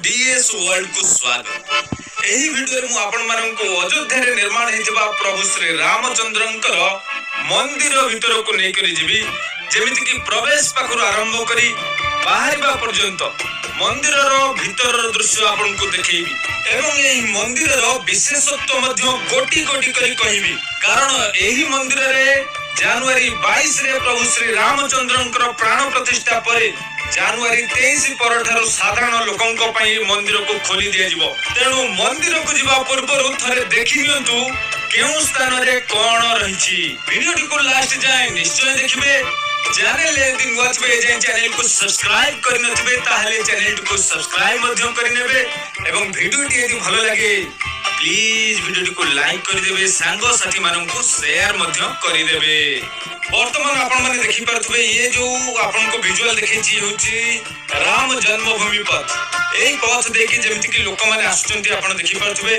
DS ୱାର୍ଲଡକୁ ସ୍ୱାଗତ। ଏହି ଭିଡିଓରେ ମୁଁ ଆପଣମାନଙ୍କୁ ଅଯୋଧ୍ୟାରେ ନିର୍ମାଣ ହେଇଥିବା ପ୍ରଭୁ ଶ୍ରୀ ରାମଚନ୍ଦ୍ରଙ୍କର ମନ୍ଦିର ଭିତରକୁ ନେଇକରି ଯିବି। ଯେମିତିକି ପ୍ରବେଶ ପାଖରୁ ଆରମ୍ଭ କରି ବାହାରିବା ପର୍ଯ୍ୟନ୍ତ ମନ୍ଦିରର ଭିତରର ଦୃଶ୍ୟ ଆପଣଙ୍କୁ ଦେଖେଇବି ଏବଂ ଏହି ମନ୍ଦିରର ବିଶେଷତ୍ୱ ମଧ୍ୟ ଗୋଟି ଗୋଟି କରି କହିବି। କାରଣ ଏହି ମନ୍ଦିରରେ ଜାନୁଆରୀ 22ରେ ପ୍ରଭୁ ଶ୍ରୀ ରାମଚନ୍ଦ୍ରଙ୍କର ପ୍ରାଣ ପ୍ରତିଷ୍ଠା ପରେ ଜାନୁଆରୀ 23 ପରଠାରୁ ସାଧାରଣ ଲୋକଙ୍କ ପାଇଁ ମନ୍ଦିରକୁ ଖୋଲି ଦିଆଯିବ। ତେଣୁ ମନ୍ଦିରକୁ ଯିବା ପୂର୍ବରୁ ଥରେ ଦେଖି ନିଅନ୍ତୁ କେଉଁ ସ୍ଥାନରେ କଣ ରହିଛି। ଭିଡିଓଟିକୁ ଲାଷ୍ଟ ଯାଏଁ ନିଶ୍ଚୟ ଦେଖିବେ। ଚ୍ୟାନେଲରେ ଯଦି ନୂଆ ଥିବେ, ଏଯାଏଁ ଚ୍ୟାନେଲକୁ ସବସ୍କ୍ରାଇବ କରିନଥିବେ, ତାହେଲେ ଚ୍ୟାନେଲଟିକୁ ସବସ୍କ୍ରାଇବ ମଧ୍ୟ କରିନେବେ ଏବଂ ଭିଡିଓଟି ଯଦି ଭଲ ଲାଗେ, ପ୍ଲିଜ ଭିଡିଓଟିକୁ ଲାଇକ୍ କରିଦେବେ, ସାଙ୍ଗସାଥି ମାନଙ୍କୁ ସେୟାର ମଧ୍ୟ କରିଦେବେ। ବର୍ତ୍ତମାନ ଆପଣମାନେ ଦେଖିପାରୁଥିବେ, ଇଏ ଯୋଉ ଆପଣଙ୍କୁ ଭିଜୁଆଲ ଦେଖେଇଛି, ହେଉଛି ରାମ ଜନ୍ମଭୂମି ପଥ। ଏଇ ପଥ ଦେଇକି ଯେମିତିକି ଲୋକମାନେ ଆସୁଛନ୍ତି, ଆପଣ ଦେଖିପାରୁଥିବେ।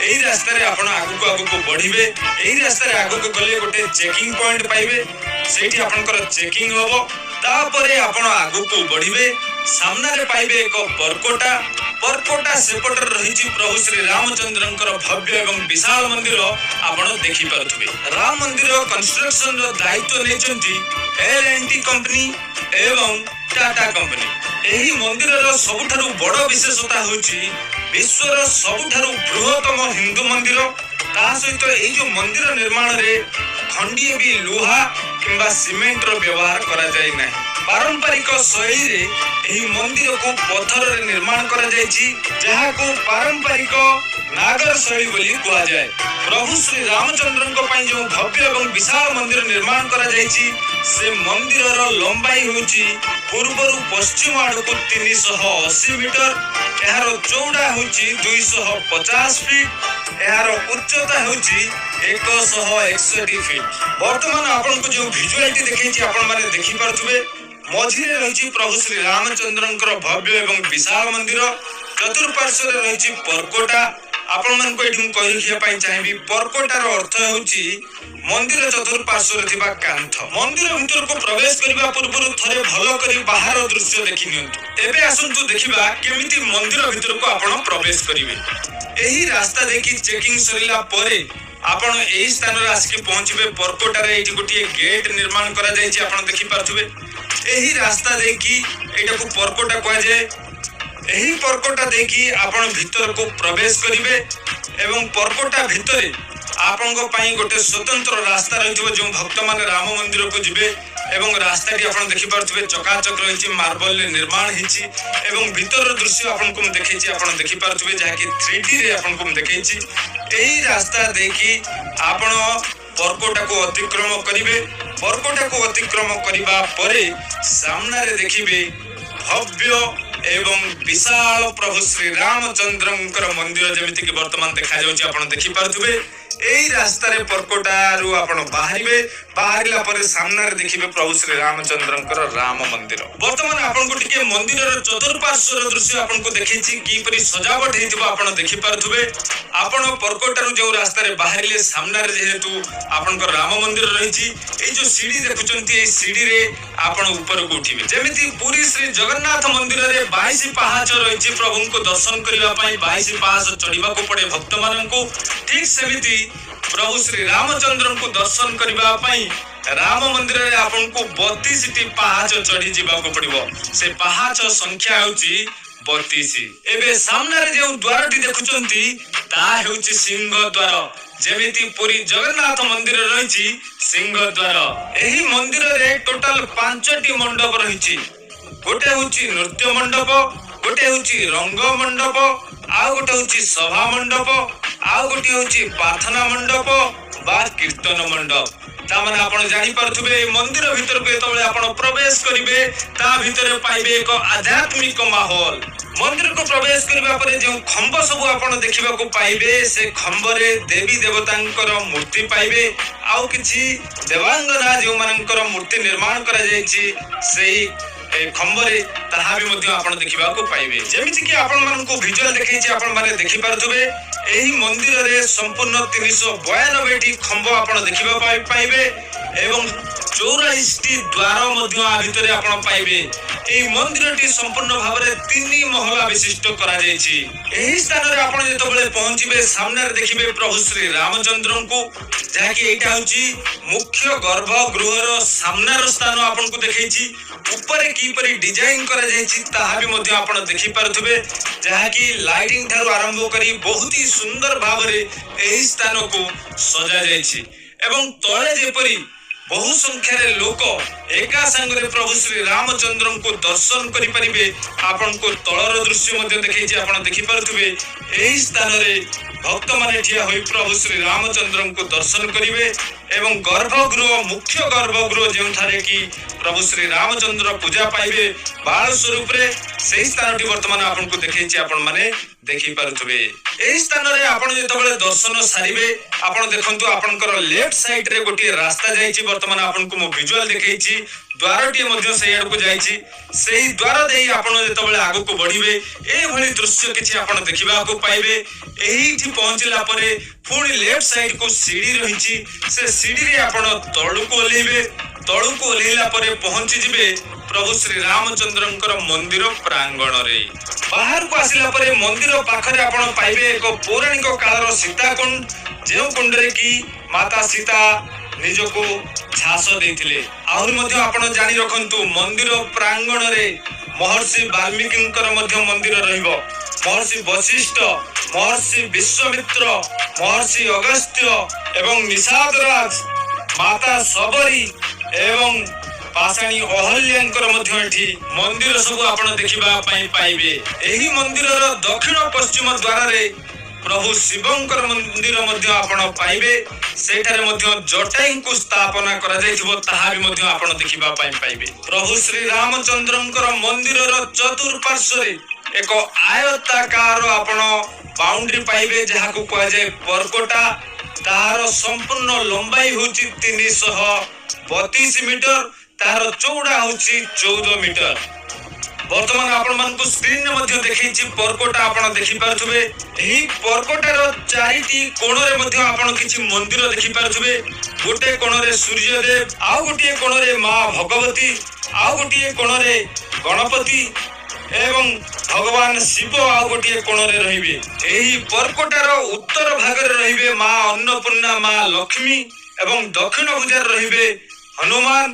ଏଇ ରାସ୍ତାରେ ଆପଣ ଆଗକୁ ଆଗକୁ ବଢିବେ। ଏଇ ରାସ୍ତାରେ ଆଗକୁ ଗଲେ ଗୋଟେ ଚେକିଂ ପଏଣ୍ଟ ପାଇବେ। ସେଇଠି ଆପଣଙ୍କର ଚେକିଂ ହବ। ତାପରେ ଆପଣ ଆଗକୁ ବଢିବେ, ସାମ୍ନାରେ ପାଇବେ ଏକ ପରକୋଟା। ପରକୋଟା ସେପଟରେ ରହିଛି ପ୍ରଭୁ ଶ୍ରୀ ରାମଚନ୍ଦ୍ରଙ୍କର ଭବ୍ୟ ଏବଂ ବିଶାଳ ମନ୍ଦିର, ଆପଣ ଦେଖିପାରୁଥିବେ। ରାମ ମନ୍ଦିର କନଷ୍ଟ୍ରକ୍ସନ ର ଦାୟିତ୍ୱ ନେଇଛନ୍ତି ଏଲ୍ ଏଣ୍ଡ ଟି କମ୍ପାନୀ ଏବଂ ଟାଟା କମ୍ପାନୀ। ଏହି ମନ୍ଦିରର ସବୁଠାରୁ ବଡ ବିଶେଷତା ହେଉଛି ବିଶ୍ୱର ସବୁଠାରୁ ବୃହତ୍ତମ ହିନ୍ଦୁ ମନ୍ଦିର। ତା ସହିତ ଏଇ ଯୋଉ ମନ୍ଦିର ନିର୍ମାଣରେ ଖଣ୍ଡିଏ ବି ଲୁହା କିମ୍ବା ସିମେଣ୍ଟର ବ୍ୟବହାର କରାଯାଇ ନାହିଁ। ପାରମ୍ପରିକ ଶୈଳୀରେ ଏହି ମନ୍ଦିରକୁ ପଥରରେ ନିର୍ମାଣ କରାଯାଇଛି, ଯାହାକୁ ପାରମ୍ପରିକ ନାଗର ଶୈଳୀ ବୋଲି କୁହାଯାଏ। ପ୍ରଭୁ ଶ୍ରୀ ରାମଚନ୍ଦ୍ରଙ୍କ ପାଇଁ ଯେଉଁ ଭବ୍ୟ ଏବଂ ବିଶାଳ ମନ୍ଦିର ନିର୍ମାଣ କରାଯାଇଛି, ସେ ମନ୍ଦିରର ଲମ୍ବାଇ ହେଉଛି ପୂର୍ବରୁ ପଶ୍ଚିମ ଆଡ଼କୁ 380 ମିଟର, ଏହାର ଚଉଡ଼ା ହେଉଛି 250 ଫିଟ, ଏହାର ଉଚ୍ଚତା ହେଉଛି 161 ଫିଟ। ବର୍ତ୍ତମାନ ଆପଣଙ୍କୁ ଯେଉଁ ଭିଜୁଆଲଟି ଦେଖେଇଛି, ଆପଣମାନେ ଦେଖିପାରୁଥିବେ, ମଝିରେ ରହିଛି ପ୍ରଭୁ ଶ୍ରୀ ରାମଚନ୍ଦ୍ରଙ୍କର ଭବ୍ୟ ଏବଂ ବିଶାଳ ମନ୍ଦିର। ଚତୁଃପାର୍ଶ୍ୱରେ ରହିଛି ପରକୋଟା। ଆପଣମାନଙ୍କୁ ଏଠି ମୁଁ କହି ରଖିବା ପାଇଁ ଚାହିଁବି, ପରକୋଟାର ଅର୍ଥ ହେଉଛି ମନ୍ଦିର ଚତୁଃପାର୍ଶ୍ୱରେ ଥିବା କାନ୍ଥ। ମନ୍ଦିର ଭିତରକୁ ପ୍ରବେଶ କରିବା ପୂର୍ବରୁ ଥରେ ଭଲ କରି ବାହାର ଦୃଶ୍ୟ ଦେଖି ନିଅନ୍ତୁ। ଏବେ ଆସନ୍ତୁ ଦେଖିବା କେମିତି ମନ୍ଦିର ଭିତରକୁ ଆପଣ ପ୍ରବେଶ କରିବେ। ଏହି ରାସ୍ତା ଦେଇକି ଚେକିଂ ସରିଲା ପରେ ଆପଣ ଏହି ସ୍ଥାନରେ ଆସିକି ପହଞ୍ଚିବେ। ପରକୋଟାରେ ଏଇଠି ଗୋଟିଏ ଗେଟ୍ ନିର୍ମାଣ କରାଯାଇଛି, ଆପଣ ଦେଖିପାରୁଥିବେ। ଏହି ରାସ୍ତା ଦେଇକି, ଏଇଟାକୁ ପରକୋଟା କୁହାଯାଏ, ଏହି ପରକୋଟା ଦେଇକି ଆପଣ ଭିତରକୁ ପ୍ରବେଶ କରିବେ ଏବଂ ପରକୋଟା ଭିତରେ ଆପଣଙ୍କ ପାଇଁ ଗୋଟେ ସ୍ୱତନ୍ତ୍ର ରାସ୍ତା ରହିଥିବ, ଯେଉଁ ଭକ୍ତମାନେ ରାମ ମନ୍ଦିରକୁ ଯିବେ। ଏବଂ ରାସ୍ତାଟି ଆପଣ ଦେଖିପାରୁଥିବେ, ଚକାଚକ ରହିଛି, ମାର୍ବଲରେ ନିର୍ମାଣ ହେଇଛି ଏବଂ ଭିତରର ଦୃଶ୍ୟ ଆପଣଙ୍କୁ ମୁଁ ଦେଖେଇଛି, ଆପଣ ଦେଖିପାରୁଥିବେ, ଯାହାକି 3Dରେ ଆପଣଙ୍କୁ ମୁଁ ଦେଖେଇଛି। ଏହି ରାସ୍ତା ଦେଇକି ଆପଣ ପରକୋଟାକୁ ଅତିକ୍ରମ କରିବେ। ପରକୋଟାକୁ ଅତିକ୍ରମ କରିବା ପରେ ସାମ୍ନାରେ ଦେଖିବେ ଭବ୍ୟ ଏବଂ ବିଶାଳ ପ୍ରଭୁ ଶ୍ରୀ ରାମଚନ୍ଦ୍ରଙ୍କର ମନ୍ଦିର, ଯେମିତିକି ବର୍ତ୍ତମାନ ଦେଖାଯାଉଛି, ଆପଣ ଦେଖିପାରୁଥିବେ। ଏଇ ରାସ୍ତାରେ ପରକୋଟାରୁ ଆପଣ ବାହାରିବେ। ବାହାରିଲା ପରେ ସାମ୍ନାରେ ଦେଖିବେ ପ୍ରଭୁ ଶ୍ରୀ ରାମଚନ୍ଦ୍ରଙ୍କର ରାମ ମନ୍ଦିର। ବର୍ତ୍ତମାନ ଆପଣଙ୍କୁ ଟିକେ ମନ୍ଦିରର ଚତୁଃପାର୍ଶ୍ୱର ଦୃଶ୍ୟ ଆପଣଙ୍କୁ ଦେଖେଇଛି, କିପରି ସଜାବଟ ହେଇଥିବ ଆପଣ ଦେଖିପାରୁଥିବେ। ଆପଣ ପରକୋଟାରୁ ଯୋଉ ରାସ୍ତାରେ ବାହାରିଲେ, ସାମ୍ନାରେ ଯେହେତୁ ଆପଣଙ୍କର ରାମ ମନ୍ଦିର ରହିଛି, ଏଇ ଯୋଉ ସିଢି ଦେଖୁଛନ୍ତି, ଏଇ ସିଢିରେ ଆପଣ ଉପରକୁ ଉଠିବେ। ଯେମିତି ପୁରୀ ଶ୍ରୀ ଜଗନ୍ନାଥ ମନ୍ଦିରରେ 22 ପାହାଚ ରହିଛି, ପ୍ରଭୁଙ୍କୁ ଦର୍ଶନ କରିବା ପାଇଁ 22 ପାହାଚ ଚଢିବାକୁ ପଡେ ଭକ୍ତମାନଙ୍କୁ, ଠିକ ସେମିତି ପ୍ରଭୁ ଶ୍ରୀ ରାମଚନ୍ଦ୍ରଙ୍କୁ ଦର୍ଶନ କରିବା ପାଇଁ ରାମ ମନ୍ଦିରରେ ଆପଣଙ୍କୁ 32ଟି ପାହାଚ ଚଢି ଯିବାକୁ ପଡିବ। ସେ ପାହାଚ ସଂଖ୍ୟା ହେଉଛି 32। ଏବେ ସାମ୍ନାରେ ଯେଉଁ ଦ୍ୱାରଟି ଦେଖୁଛନ୍ତି, ତାହା ହେଉଛି ସିଂହ ଦ୍ୱାର। ଯେମିତି ପୁରୀ ଜଗନ୍ନାଥ ମନ୍ଦିର ରହିଛି ସିଂହ ଦ୍ୱାର। ଏହି ମନ୍ଦିରରେ ଟୋଟାଲ ପାଞ୍ଚଟି ମଣ୍ଡପ ରହିଛି। ଗୋଟେ ହେଉଛି ନୃତ୍ୟ ମଣ୍ଡପ, ଗୋଟେ ହେଉଛି ରଙ୍ଗ ମଣ୍ଡପ, ଆଉ ଗୋଟେ ହେଉଛି ସଭା ମଣ୍ଡପ, ଆଉ ଗୋଟେ ହେଉଛି ପ୍ରାର୍ଥନା ମଣ୍ଡପ ବା କୀର୍ତ୍ତନ ମଣ୍ଡପ। ତାମାନେ ଆପଣ ଜାଣିପାରୁଥିବେ, ଏଇ ମନ୍ଦିର ଭିତରକୁ ଯେତେବେଳେ ଆପଣ ପ୍ରବେଶ କରିବେ, ତା ଭିତରେ ପାଇବେ ଏକ ଆଧ୍ୟାତ୍ମିକ ମାହୋଲ। ମନ୍ଦିରକୁ ପ୍ରବେଶ କରିବା ପରେ ଯେଉଁ ଖମ୍ବ ସବୁ ଆପଣ ଦେଖିବାକୁ ପାଇବେ, ସେ ଖମ୍ବରେ ଦେବୀ ଦେବତାଙ୍କର ମୂର୍ତ୍ତି ପାଇବେ। ଆଉ କିଛି ଦେବାଙ୍ଗନା ଯେଉଁମାନଙ୍କର ମୂର୍ତ୍ତି ନିର୍ମାଣ କରାଯାଇଛି ସେଇ ଏ ଖମ୍ବରେ, ତାହା ବି ମଧ୍ୟ ଆପଣ ଦେଖିବାକୁ ପାଇବେ। ଯେମିତିକି ଆପଣମାନଙ୍କୁ ଭିଜୁଆଲ ଦେଖେଇଛି, ଆପଣମାନେ ଦେଖିପାରୁଥିବେ, ଏହି ମନ୍ଦିରରେ ସମ୍ପୂର୍ଣ୍ଣ 392ଟି ଖମ୍ବ ଆପଣ ଦେଖିବା ପାଇବେ ଏବଂ 44ଟି ଦ୍ୱାର ମଧ୍ୟ ଆ ଭିତରେ ଆପଣ ପାଇବେ। ଏହି ମନ୍ଦିରଟି ସମ୍ପୂର୍ଣ୍ଣ ଭାବରେ ତିନି ମହଲା ବିଶିଷ୍ଟ କରାଯାଇଛି। ଏହି ସ୍ଥାନରେ ଆପଣ ଯେତେବେଳେ ପହଞ୍ଚିବେ, ସାମ୍ନାରେ ଦେଖିବେ ପ୍ରଭୁ ଶ୍ରୀ ରାମଚନ୍ଦ୍ରଙ୍କୁ, ଯାହାକି ଏଇଟା ହଉଛି ମୁଖ୍ୟ ଗର୍ଭଗୃହର ସାମ୍ନାର ସ୍ଥାନ ଆପଣଙ୍କୁ ଦେଖେଇଛି। ଉପରେ କିପରି ଡିଜାଇନ କରାଯାଇଛି, ତାହା ବି ମଧ୍ୟ ଆପଣ ଦେଖିପାରୁଥିବେ, ଯାହାକି ଲାଇଟିଂ ଠାରୁ ଆରମ୍ଭ କରି ବହୁତ ହି ସୁନ୍ଦର ଭାବରେ ଏହି ସ୍ଥାନକୁ ସଜାଯାଇଛି। ଏବଂ ତଳେ ଯେପରି ବହୁ ସଂଖ୍ୟାରେ ଲୋକ ଏକା ସାଙ୍ଗରେ ପ୍ରଭୁ ଶ୍ରୀ ରାମଚନ୍ଦ୍ରଙ୍କୁ ଦର୍ଶନ କରିପାରିବେ, ଆପଣଙ୍କୁ ତଳର ଦୃଶ୍ୟ ମଧ୍ୟ ଦେଖେଇଛି। ଆପଣ ଦେଖିପାରୁଥିବେ, ଏହି ସ୍ଥାନରେ ଭକ୍ତମାନେ ଠିଆ ହୋଇ ପ୍ରଭୁ ଶ୍ରୀ ରାମଚନ୍ଦ୍ରଙ୍କୁ ଦର୍ଶନ କରିବେ। ଏବଂ ଗର୍ଭଗୃହ, ମୁଖ୍ୟ ଗର୍ଭଗୃହ, ଯେଉଁଠାରେ କି ପ୍ରଭୁ ଶ୍ରୀ ରାମଚନ୍ଦ୍ର ପୂଜା ପାଇବେ ବାଳ ସ୍ୱରୂପରେ, ସେଇ ସ୍ଥାନଟି ବର୍ତ୍ତମାନ ଆପଣଙ୍କୁ ଦେଖେଇଛି। ଆପଣମାନେ ଦେଖିପାରୁଥିବେ, ଏହି ସ୍ଥାନରେ ଆପଣ ଯେତେବେଳେ ଦର୍ଶନ ସାରିବେ, ଆପଣ ଦେଖନ୍ତୁ, ଆପଣଙ୍କର ଲେଫ୍ଟ ସାଇଡରେ ଗୋଟିଏ ରାସ୍ତା ଯାଇଛି। ବର୍ତ୍ତମାନ ଆପଣଙ୍କୁ ମୁଁ ଭିଜୁଆଲ ଦେଖେଇଛି। ଦ୍ୱାରଟିଏ ମଧ୍ୟ ସେଇ ଆଡକୁ ଯାଇଛି। ସେଇ ଦ୍ୱାର ଦେଇ ଆପଣ ଯେତେବେଳେ ଆଗକୁ ବଢିବେ, ଏଇଭଳି ଦୃଶ୍ୟ କିଛି ଆପଣ ଦେଖିବାକୁ ପାଇବେ। ଏଇଠି ପହଞ୍ଚିଲା ପରେ ପୁଣି ଲେଫ୍ଟ ସାଇଡ କୁ ସିଢି ରହିଛି। ସେ ସିଢିରେ ଆପଣ ତଳକୁ ଓହ୍ଲେଇବେ। ତଳକୁ ଓହ୍ଲେଇଲା ପରେ ପହଞ୍ଚିଯିବେ ପ୍ରଭୁ ଶ୍ରୀ ରାମଚନ୍ଦ୍ରଙ୍କର ମନ୍ଦିର ପ୍ରାଙ୍ଗଣରେ। ବାହାରକୁ ଆସିଲା ପରେ ମନ୍ଦିର ପାଖରେ ଆପଣ ପାଇବେ ଏକ ପୌରାଣିକ କାଳର ସୀତାକୁଣ୍ଡ, ଯେଉଁ କୁଣ୍ଡରେ କି ମାତା ସୀତା ନିଜକୁ ଝାସ ଦେଇଥିଲେ। ଆହୁରି ମଧ୍ୟ ଆପଣ ଜାଣି ରଖନ୍ତୁ, ମନ୍ଦିର ପ୍ରାଙ୍ଗଣରେ ମହର୍ଷି ବାଲ୍ମୀକିଙ୍କର ମଧ୍ୟ ମନ୍ଦିର ରହିବ। ମହର୍ଷି ବଶିଷ୍ଠ, ମହର୍ଷି ବିଶ୍ୱାମିତ୍ର, ମହର୍ଷି ଅଗସ୍ତ୍ୟ ଏବଂ ନିଷାଦରାଜ, ମାତା ଶବରୀ ଏବଂ ପାଷାଣୀ ଅହଲ୍ୟାଙ୍କର ମଧ୍ୟ ଏଠି ମନ୍ଦିର ସବୁ ଆପଣ ଦେଖିବା ପାଇଁ ପାଇବେ। ଏହି ମନ୍ଦିରର ଦକ୍ଷିଣ ପଶ୍ଚିମ ଦ୍ୱାରରେ ପ୍ରଭୁ ଶିବଙ୍କର ମନ୍ଦିର ମଧ୍ୟ ଆପଣ ପାଇବେ। ସେଇଠାରେ ମଧ୍ୟ ଜଟାୟୁଙ୍କୁ ସ୍ଥାପନା କରାଯାଇଥିବ, ତାହା ବି ମଧ୍ୟ ଆପଣ ଦେଖିବା ପାଇଁ ପାଇବେ। ପ୍ରଭୁ ଶ୍ରୀ ରାମଚନ୍ଦ୍ରଙ୍କର ମନ୍ଦିରର ଚତୁଃପାର୍ଶ୍ୱରେ ଏକ ଆୟତାକାର ଆପଣ ବାଉଣ୍ଡ୍ରି ପାଇବେ, ଯାହାକୁ କୁହାଯାଏ ପରକୋଟା। ତାହାର ସମ୍ପୂର୍ଣ୍ଣ ଲମ୍ବାଇ ହେଉଛି 332 ମିଟର, ତାହାର ଚଉଡ଼ା ହେଉଛି 14 ମିଟର। ବର୍ତ୍ତମାନ ଆପଣମାନଙ୍କୁ ସ୍କ୍ରିନରେ ମଧ୍ୟ ଦେଖେଇଛି ପରକୋଟା, ଆପଣ ଦେଖିପାରୁଥିବେ। ଏହି ପରକୋଟାର ଚାରିଟି କୋଣରେ ମଧ୍ୟ ଆପଣ କିଛି ମନ୍ଦିର ଦେଖିପାରୁଥିବେ। ଗୋଟେ କୋଣରେ ସୂର୍ଯ୍ୟଦେବ, ଆଉ ଗୋଟିଏ କୋଣରେ ମା ଭଗବତୀ, ଆଉ ଗୋଟିଏ କୋଣରେ ଗଣପତି ଏବଂ ଭଗବାନ ଶିବ ଆଉ ଗୋଟିଏ କୋଣରେ ରହିବେ। ଏହି ପରକୋଟାର ଉତ୍ତର ଭାଗରେ ରହିବେ ମା ଅନ୍ନପୂର୍ଣ୍ଣା, ମା ଲକ୍ଷ୍ମୀ ଏବଂ ଦକ୍ଷିଣ ଭୁଜାରେ ରହିବେ ହନୁମାନ,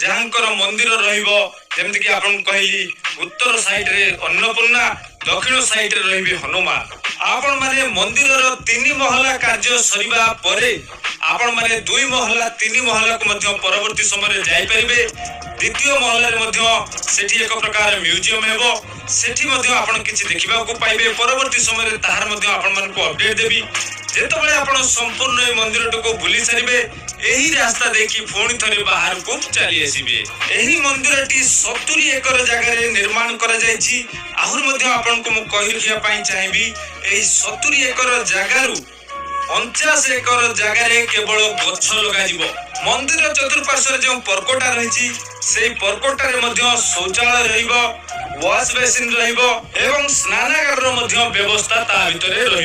ଯାହାଙ୍କର ମନ୍ଦିର ରହିବ। ଯେମିତିକି ଆପଣଙ୍କୁ କହିଲି, ଉତ୍ତର ସାଇଡରେ ଅନ୍ନପୂର୍ଣ୍ଣା, ଦକ୍ଷିଣ ସାଇଡରେ ରହିବେ ହନୁମାନ। ଆପଣମାନେ ମନ୍ଦିରର ତିନି ମହଲା କାର୍ଯ୍ୟ ସରିବା ପରେ ଆପଣମାନେ ଦୁଇ ମହଲା, ତିନି ମହଲାକୁ ମଧ୍ୟ ପରବର୍ତ୍ତୀ ସମୟରେ ଯାଇପାରିବେ। ଦ୍ୱିତୀୟ ମହଲାରେ ମଧ୍ୟ ସେଠି ଏକ ପ୍ରକାର ମ୍ୟୁଜିୟମ ହେବ। ସେଠି ମଧ୍ୟ ଆପଣ କିଛି ଦେଖିବାକୁ ପାଇବେ। ପରବର୍ତ୍ତୀ ସମୟରେ ତାହାର ମଧ୍ୟ ଆପଣମାନଙ୍କୁ ଅପଡେଟ ଦେବି। ଯେତେବେଳେ ଆପଣ ସମ୍ପୂର୍ଣ୍ଣ ଏହି ମନ୍ଦିରଟିକୁ ବୁଲି ସାରିବେ, ଏହି ରାସ୍ତା ଦେଇକି ପୁଣି ଥରେ ବାହାରକୁ ଚାଲି ଆସିବେ। ଏହି ମନ୍ଦିରଟି 70 ଏକର ଜାଗାରେ ନିର୍ମାଣ କରାଯାଇଛି। ଆହୁରି ମଧ୍ୟ ଆପଣଙ୍କୁ ମୁଁ କହି ରଖିବା ପାଇଁ ଚାହିଁବି, ଏହି 70 ଏକର ଜାଗାରୁ 49 ଏକର ଜାଗାରେ କେବଳ ଗଛ ଲଗାଯିବ। ମନ୍ଦିର ଚତୁଃପାର୍ଶ୍ୱରେ ଯେଉଁ ପରକୋଟା ରହିଛି, ସେଇ ପରକୋଟାରେ ମଧ୍ୟ ଶୌଚାଳୟ ରହିବ, ୱାଶ ବେସିନ ରହିବ ଏବଂ ସ୍ନାନାଗାରର ମଧ୍ୟ ବ୍ୟବସ୍ଥା ତା ଭିତରେ ରହିବ।